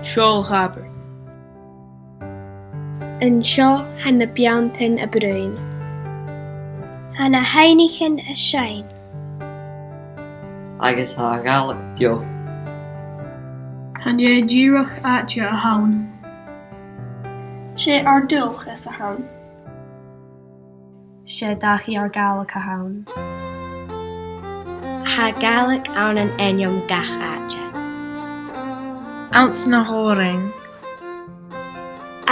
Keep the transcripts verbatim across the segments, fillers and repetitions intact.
Seo Loch Abar. An seo tha na beanntan a' bruidhinn. Tha na h-aibhnichean a' seinn. Agus tha a' Ghàidhlig beò. Chan e dìreach àite a th' ann. 'S e ar dualchas a th' ann. 'S e dachaigh ar Gàidhlig a th' ann. Tha Gàidhlig ann an ainm gach àite. Anns na h-òrain.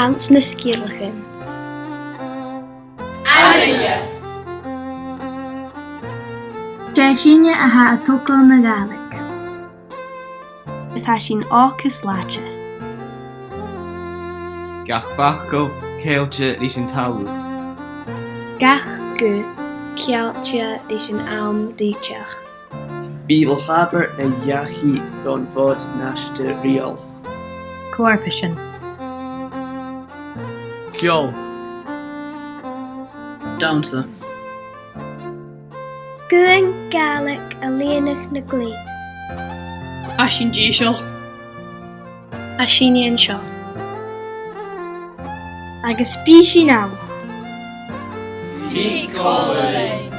Anns na sgeulachdan. Anainne! 'S e sinne a tha a' togail na Gàidhlig. Is tha sinn olc is làidir. Gach facal ceangailte ris an talamh. Gach guth ceangailte ris an àm rìteach. Bidh Loch Abar na dhachaigh don Mhòd Nàiseanta Rìoghail. Co-fharpaisean. Ceòl. Dannsa. Guth na Gàidhlig a lìonadh na glèidhean. Tha sinn deiseil. Tha sinne an seo. Agus bidh sinn ann. Bidh còmhla rinn.